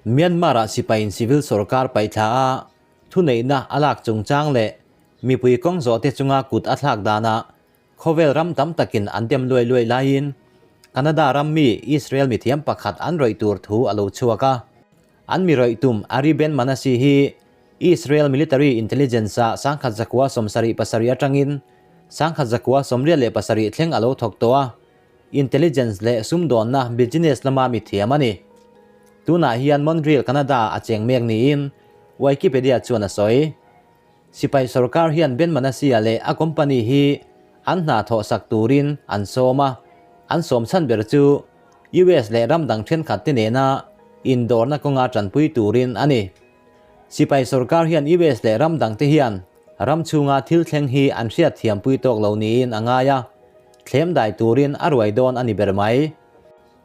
Myanmar-ah sipaiin civil sorkar paihthla a thuneihna a lak chungchang leh mipui kawng zawhte chunga kut a thlak danah khawvel ram tam takin an dem luai luai laiin Canada ram mi Israel mithiam pakhat an rawih tur thu a lo chhuak a. An mi rawih tum Ari Ben Manassi hi Israel military intelligence-ah 1977 atangin 1987 thleng a lo thawk tawh a, intelligence leh sumdawnna business lama mithiam a ni. Tunah hian Montreal, Canada a cheng mek niin Wikipedia chuan a sawi. Sipai sorkar hian Ben Manassi-a leh a company hi an hna thawhsak turin an sawm a, an sawm chhan ber chu US leh ram dang thenkhat te nena indawrna kawnga tanpui turin a ni. Sipai sorkar hian US leh ram dang te hian ram chhunga thil thleng hi an hriat thiampui tawk lo niin a ngai a, thlem dai turin a ruai dawn a ni ber mai.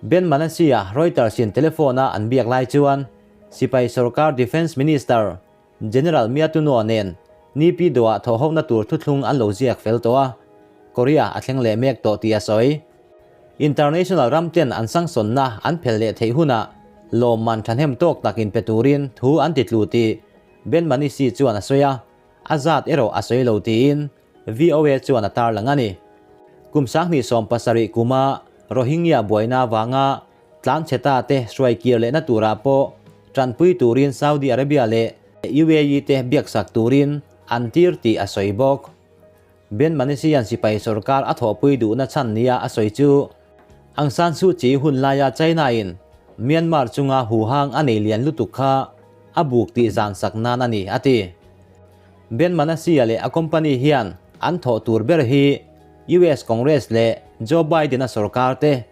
Ben Manassi-a Reuters in telephone-a an biak lai chuan Sipai sorkar Defence Minister General Miatunoa nen Nipi Doah thawhhona tur thuthlung an lo ziak fel tawh a, Korea a thleng leh mek tawh tih a sawi. International ram ten an sangsawnna an phel leh theih hunah lawmman thahnem tawk tak inpe turin thu an ti tlu tih Ben Manisi chuan a sawi a, a zat erawh a sawi lo tiin VOA chuan a tarlang a ni. Kum 2017 kuma Rohingya buaina avanga tlanchheta te hruaikir lehna turah pawh tanpui turin Saudi Arabia leh UAE te biaksak turin an tir tih a sawi bawk. Ben Manisian sipai sorkar a thawhpui duhna chhan nia a sawi chu Aung San Suu Kyi hun laia China-in Myanmar chunga huhang a nei lian lutuk kha a buk tih zan sak nan a ni, a ti. Ben Manasia leh a company hian an thawh tur ber hi US Congress leh Joe Biden-a sorkar te,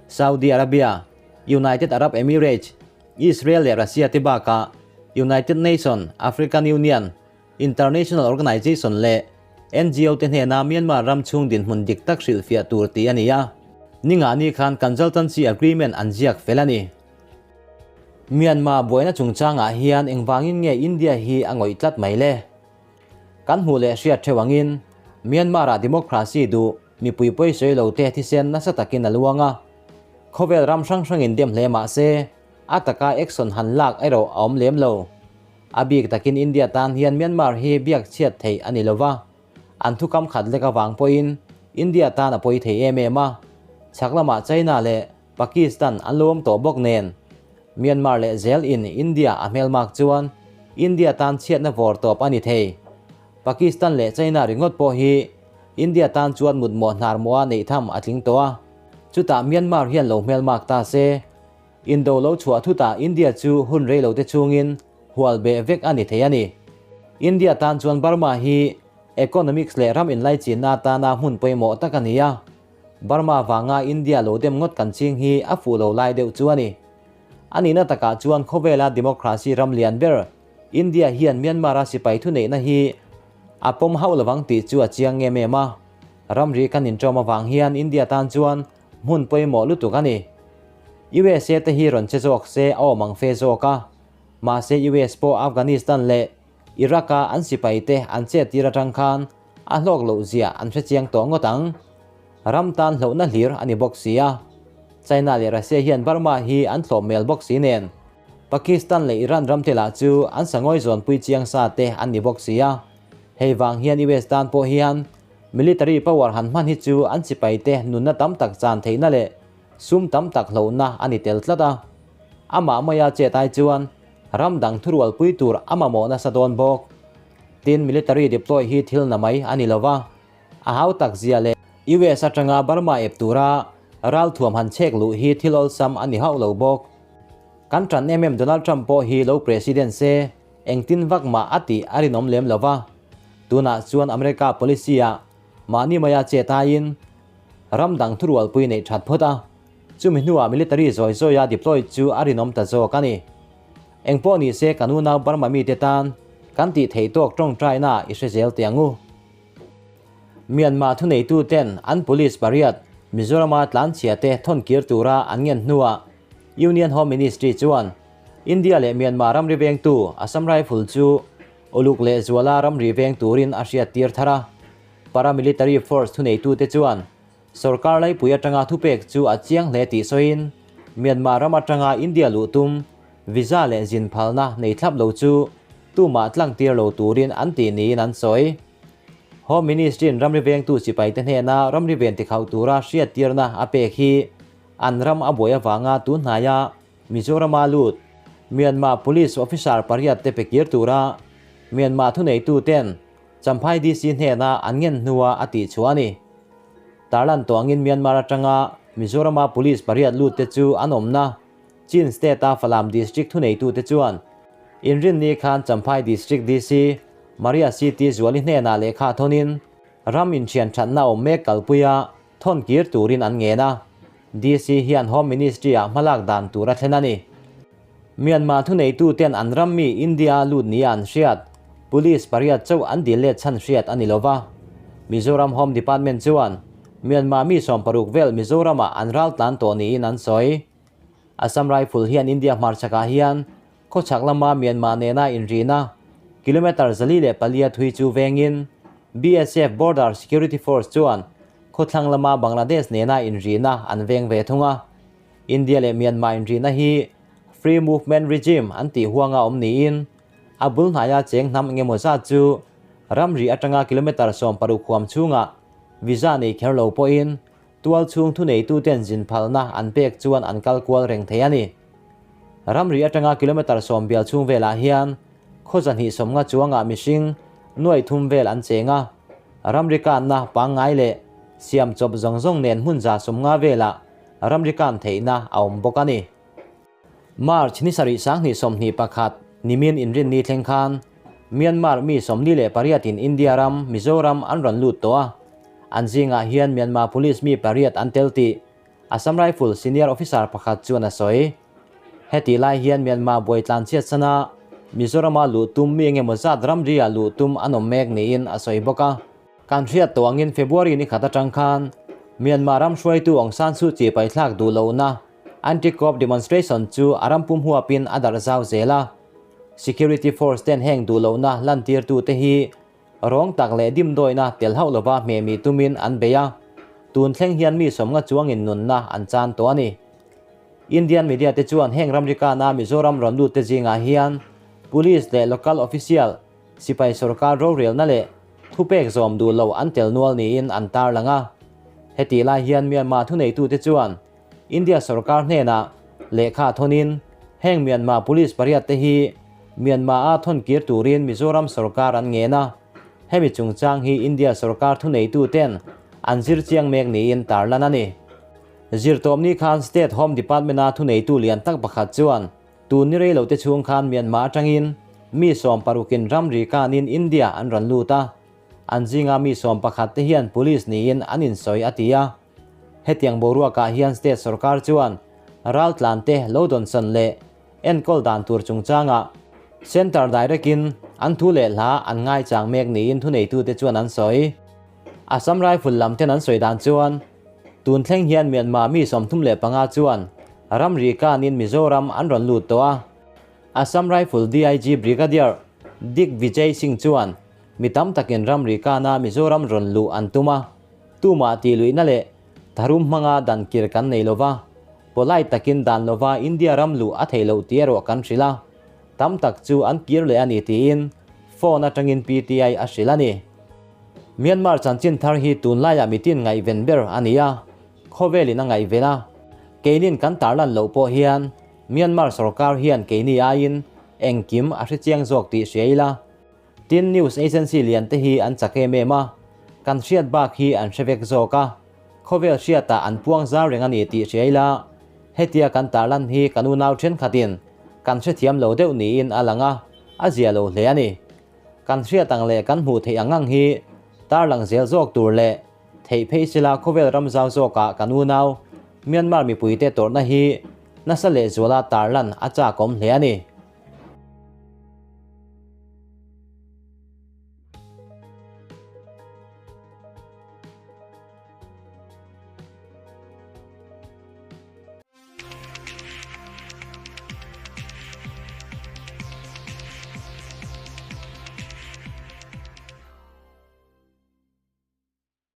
Saudi Arabia, United Arab Emirates, Israel leh Russia te bakah United Nation, African Union, International Organization leh NGO te hnena Myanmar ram chhung dinhmun dik tak hrilhfiah tur tih a ni a. Ningani khan Consultancy Agreement an ziak fel a ni. Myanmar buaina chungchangah hian engvangin nge India hi a ngawih tlat mai le? Kan hmuh leh hriat theuh angin Myanmar-ah democracy duh mipui pawisawi lo te thisen nasa takin a luang a. Khawvel ram hrang hrangin dem hle mah se, a taka action han lak erawh a awm lem lo. A bik takin India tan hian Myanmar hi biak chhiat theih a ni lo va, an thukam khat lek avang pawhin India tan a pawi thei em em a. Chhak lamah China leh Pakistan an lo awm tawh bawk nen, Myanmar leh zel in India a hmelmak chuan India tan chhiatna vawr tawp a ni thei. Pakistan leh China ringawt pawh hi India tan chuan mutmawh hnar mawha neih tham a tling tawh a, chutah Myanmar hian lo hmelmak ta se, Indo lo chhuah thutah India chu hun rei lote chungin hual beh vek a ni thei a ni. India tan chuan Burma hi economics leh ram inlaichinna atana hmun pawimawh tak a ni a. Burma vanga India lo dem ngawt kan ching hi a fuh lo lai deuh chu a ni. A nihna takah chuan khawvela democracy ram lian ber India hian Myanmar-a sipai thuneihna hi a pawm hauh lovang tih chu a chiang em em a. Ramri kan inṭawm avang hian India tan chuan hmun pawimawh lutuk a ni. USA te hi rawn che zawk se a awm ang fe zawk a, mahse US pawh Afghanistan leh Iraq-a an sipai te an chet tir atang khan a hlawk loh zia an hre chiang tawh ngawt ang. Ram tan hlauhna hlir a ni bawk si a. China leh Russia hian Burma hi an thlawp mel bawk si nen, Pakistan leh Iran ram te lah chu an sangawi zawnpui chiang sa te an ni bawk si a. Hei vang hian US tan pawh hian Military power han hman hi chu an sipai te nunna tam tak chan theihna leh sum tam tak hlauhna a ni tel tlat a. Amah maia chet ai chuan ram dang thurualpui tur a mamawh nasa dawn bawk. Tin, military deploy hi thil na mai a ni lo va, a hau tak zia leh US atanga Burma ep tura ralthuam han chhek luh hi thil awlsam a ni hauh lo bawk. Kan tan em em Donald Trump pawh hi lo president se Engtin vak mah a tih a rinawm lem lo va, tunah chuan America policy-ah mahni maia chet aiin ram dang thurualpui neih that phawt a, chumi hnuah military zawi zawia deploy chu a rinawm ta zawk a ni. Engpawh ni se kan unau Burma mite tan kan tih theih tawk tawngtaina i hre zel teh ang u. Myanmar thuneituten an police pariat Mizorama tlanchhia te thawnkir tura an ngen hnuah Union Home Ministry chuan India leh Myanmar ramri vengtu Assam Rifle chu uluk leh zuala ramri veng turin a hriattir thar a. Paramilitary force thuneitute chuan sorkar laipui atanga thupek chu a chiang hle tih sawiin Myanmar ram atanga India luh tum Visa leh zin phalna nei thlap lo chu tumah tlangtir lo turin an tih niin an sawi. Home Ministry-in ramri vengtu sipaite hnena ramri ven tikhauh tura hriattirna a pek hi an ram a buai avanga tun hnaia Mizorama lut Myanmar Police officer pariat te pe kir tura Myanmar thuneituten Champhai DC hnena an ngen hnua a tihchhuah a ni. Tarlan tawh angin Myanmar atanga Mizorama Police pariat lut te chu an awmna Chin State-a Falam District thuneitute chuan Inrinni khan Champhai District DC Maria CT Zuali hnenah lehkha thawnin ram inthian thatna awm mek kalpuia thawn kir turin an ngen a. DC hian Home Ministry-ah hmalak dan tur a thlen a ni. Myanmar thuneituten an ram mi India-a lut nia an hriat, Police pariat chauh an dil let chhan hriat a ni lo va. Mizoram Home Department chuan Myanmar mi 60 vel Mizoramah an raltlan tawh niin an sawi. Assam Rifle hian India hmarchhakah hian khawchhak lama Myanmar nena inrina kilometre 404 thui chu vengin BSF Border Security Force chuan khawthlang lama Bangladesh nena inrina an veng ve thung a. India leh Myanmar inrina hi Free Movement Regime an tih huanga awm niin a bul hnaia cheng hnam engemaw zat chu ramri atanga kilometre 60 huam chhungah visa nei kher lo pawhin Tual chhung thuneituten zin phalna an pek chuan an kal kual reng thei a ni. Ramri atanga kilometre 10 bial chhung velah hian khaw 250 chuangah mihring nuai thum vel an cheng a, ramri kanna pangngai leh siam chawp zawng zawng nen hmun 150 velah ramri kan theihna a awm bawk a ni. March ni sarih 2021 nimin inrinni thleng khan Myanmar mi 48 in India ram Mizoram an rawn lut tawh a, an zingah hian Myanmar Police mi pariat an tel tih Assam Rifle senior officer pakhat chuan a sawi. Hetih lai hian Myanmar buai tlanchhiat sana Mizorama luh tum mi engemaw zat ramri-ah luh tum an awm mek niin a sawi bawk a. Kan hriat tawh angin February ni khat atang khan Myanmar ram hruaitu Aung San Suu Kyi paithlak duh lohna anti-coup demonstration chu a ram pum huapin a darh zau zel a. Security force ten heng duh lohna lantirtute hi rawng tak leh dimdawina tel hauh lova hmehmih tumin an bei a, tun thleng hian mi 50 chuangin nunna an chan tawh a ni. Indian media te chuan heng ramri kana Mizoram rawn lut te zingah hian police leh local official Sipai sorkar rorelna leh thupek zawm duh lo an tel nual niin an tarlang a. Hetih lai hian Myanmar thuneitute chuan India sorkar hnenah lehkha thawnin heng Myanmar police pariat te hi Myanmar-a thawn kir turin Mizoram sorkar an ngen a. Hemi chungchang hi India sorkar thuneituten an zir chiang mek niin tarlan a ni. Zirtawpni khan State Home Department-a thuneitu lian tak pakhat chuan Tun ni rei lote chhung khan Myanmar atangin mi 60in ramri kanin India an rawn lut a, an zinga mi 11 te hian police niin an insawi a ti a. Hetiang boruakah hian state sorkar chuan raltlan te lo dawnsawn leh enkawl dan tur chungchangah Centre direct-in an thu leh hla an ngaichang mek niin thuneitute chuan an sawi. Assam Rifle lam ten an sawi dan chuan tun thleng hian Myanmar mi 35 chuan ramri kanin Mizoram an rawn lut tawh a. Assam Rifle DIG Brigadier Dik Vijay Singh chuan mi tam takin ramri kana Mizoram rawn luh an tum a, tumah tih luihna leh tharum hmanga dan kir kan nei lova, polite takin dan lova India ram luh a theih loh tih erawh kan hrilh a, tam tak chu an kir leh a ni tiin phone atangin PTI a hrilh a ni. Myanmar chanchin thar hi tunlaiah mitin ngaihven ber a ni a, khawvelin a ngaihven a. Keinin kan tarlan loh pawh hian Myanmar sorkar hian keini aiin engkim a hrechiang zawk tih hria ila. Tin, news agency lian te hi an chak em em a, kan hriat bak hi an hre vek zawk a, khawvel hriatah an puang zau reng a ni tih hria ila. Hetia kan tarlan hi kan unau thenkhatin kan hrethiam lo deuh niin a lang a, a zia lo hle a ni. Kan hriat ang leh kan hmuh theih ang ang hi tarlang zel zawk tur leh theih phei sila khawvel ram zau zawkah kan unau Myanmar mipuite tawrhna hi nasa lehzuala tarlan a chakawm hle a ni.